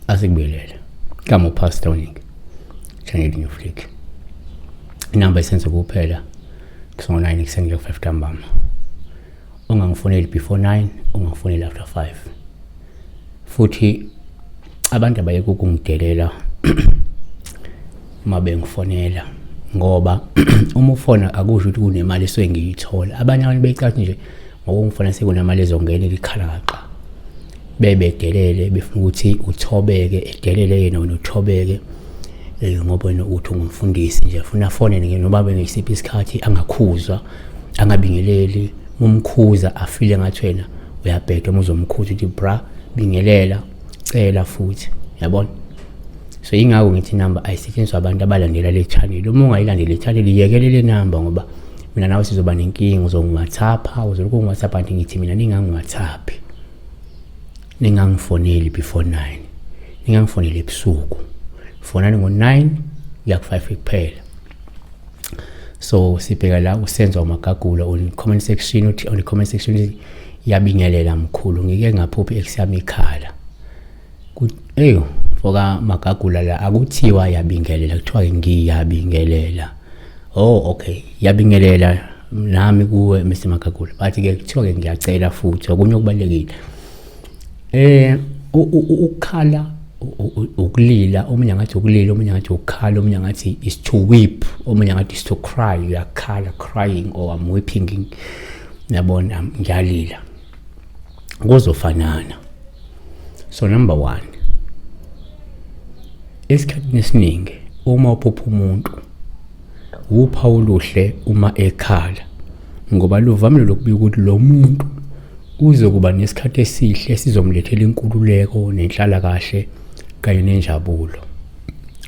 Asikubuyelele. Kama uPastor Uningi. Channel New Flick. Inamba isenze kuphela kusuka ngo-9 ekuseni kuya ku-5 ntambama. Ungangifoneli before 9, ungangifoneli after 5. Futhi abantu abayeke ukungidelela uma bengifonela ngoba uma ufona akusho ukuthi kunemali esuke ngiyithola. Abanye abantu becathi nje ngokungifona sekunemali ezongena ilikhalakaxa. Bebedelele befuna ukuthi uthobeke, edelele yena wena uthobeke ngoba wena uthi ungumfundisi nje funa afonele noma bengesiphi isikhathi angakhuzwa angabingeleli umkhuza afile ngathi wena uyabheda uma uzomkhuza uthi bra bingelela cela futhi yabona. So ingakho ngithi inamba ayisetshenziswa abantu abalandela le channel. Uma ungayilandeli le channel iyekele le namba ngoba mina nawe sizoba nenkinga, uzongiWhatsApp, uzolokhu ungiWhatsApp anti ngithi mina ningangiWhatsApp, ningangifoneli before 9, ningangifoneli ebusuku, fonani ngo-9 kuya ku-5 kuphela. So sibheka la uSenzo uMagagula on comment section, uthi on the comment section yabingelela mkhulu, ngike ngaphuphi ex yami ikhala. Eyo mfoka Magagula la akuthiwa yabingelela, kuthiwa ngiyabingelela. Oh okay, yabingelela nami kuwe Mr Magagula. Bathi ke kuthiwa ke ngiyacela futhi okunye okubalekile. Ukukhala ukulila, omunye angathi ukulila, omunye angathi ukukhala, omunye angathi is to weep, omunye angathi is to cry, uyakhala, crying or I'm weeping, yabona, ngiyalila, kuzofanana. So number 1, esikhathini esiningi uma uphupha umuntu uphawu oluhle uma ekhala, ngoba luvamile lokubika ukuthi lo muntu uzokuba nesikhathi esihle esizomlethela inkululeko nenhlalakahle kanye nenjabulo.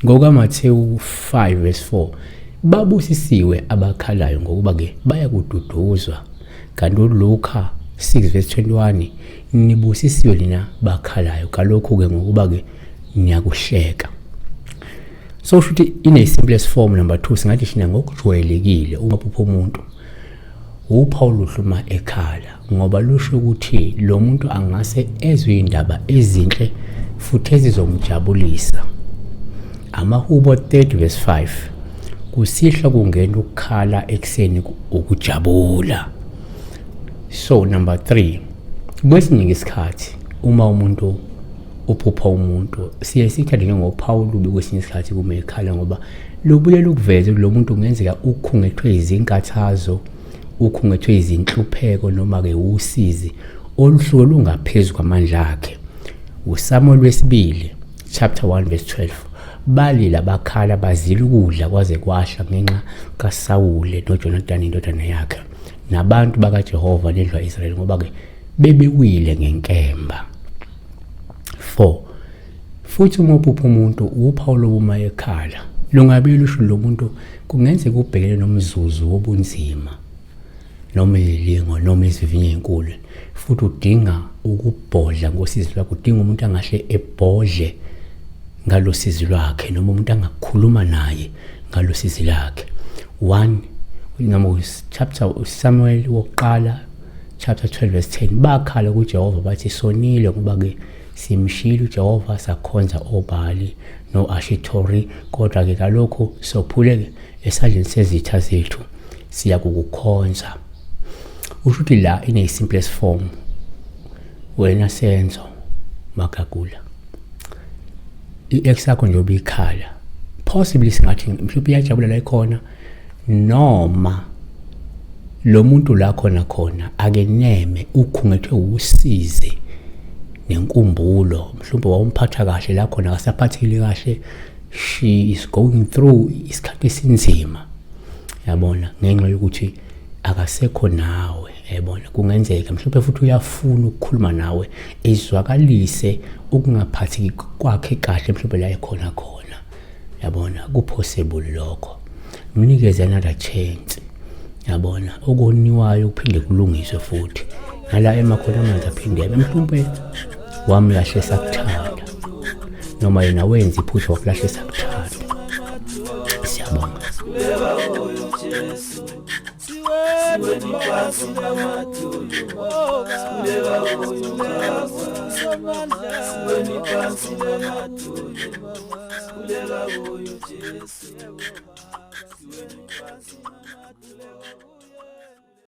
NgokaMathewu 5 verse 4, babusisiwe abakhalayo ngokuba-ke bayakududuzwa. Kanti uLuka 6 verse 21, nibusisiwe nina bakhalayo, kalokhu-ke ngokuba-ke niyakuhleka. So kusho ukuthi in a simplest form, number 2, singathi thina ngokujwayelekile uma phupha umuntu uphawu oluhle uma ekhala, ngoba lusho ukuthi lo muntu angase ezwe indaba ezinhle futhi ezizomjabulisa. Amahubo 30 verse 5, kusihlwa kungena ukukhala, ekuseni ukujabula. So number 3, kwesinye isikhathi uma umuntu uphupha umuntu siye sithathe njengophawu olubi kwesinye isikhathi kuma ekhala, ngoba lubuye lukuveze lo muntu kungenzeka ukhungethwe izinkathazo, ukhungethwe izinhlupheko noma-ke usizi oluhluke lungaphezu kwamandla akhe. USamuel wesibili chapter 1 verse 12, balila bakhala bazila ukudla kwaze kwahla ngenxa kaSawule noJonathan indodana yakhe nabantu bakaJehova nendlu ka-Israyeli, ngoba-ke bebewile ngenkemba. 4, futhi uma uphupha umuntu uphawu lobuma ekhala lungabe lusho lo muntu kungenzeka ubhekene nomzuzu wobunzima noma izilingo noma izivivinyo ezinkulu, futhi udinga ukubhodla ngosizi lwakhe, udinga umuntu angahle ebhodle ngalosizi lwakhe noma umuntu angakhuluma naye ngalosizi lakhe. 1 noma chapter Samuel wokuqala chapter 12 verse 10, bakhala kuJehova bathi sonile ngoba-ke simshiyile uJehova sakhonza oBali no-Ashitori, kodwa-ke kalokhu sophuleke esandleni sezitha zethu siyakukukhonza. Usho ukuthi la in a simplest form, wena Senzo Magagula, i-ex yakho njengoba ikhala, possibly singathi mhlawumbe iyajabula la ikhona, noma lo muntu la khona khona akeneme, ukhungethwe usizi nenkumbulo, mhlawumbe wawumphatha kahle la khona akasaphathekile kahle, she is going through isikhathi esinzima, yabona, ngenxa yokuthi akasekho nawe, yabona. Kungenzeka mhlawumbe futhi uyafuna ukukhuluma nawe ezwakalise ukungaphatheki kwakhe kahle mhlawumbe la ekhona khona, yabona, kupossible lokho. Mnikeze another chance, yabona, okoniwayo kuphinde kulungiswe futhi, nala emakhona amanzi aphinde abe mhlawumbe wamlahle sakuthanda, noma yena wenza iphutha wakulahla sakuthanda. Siyabonga. Siweni phansi namadolo.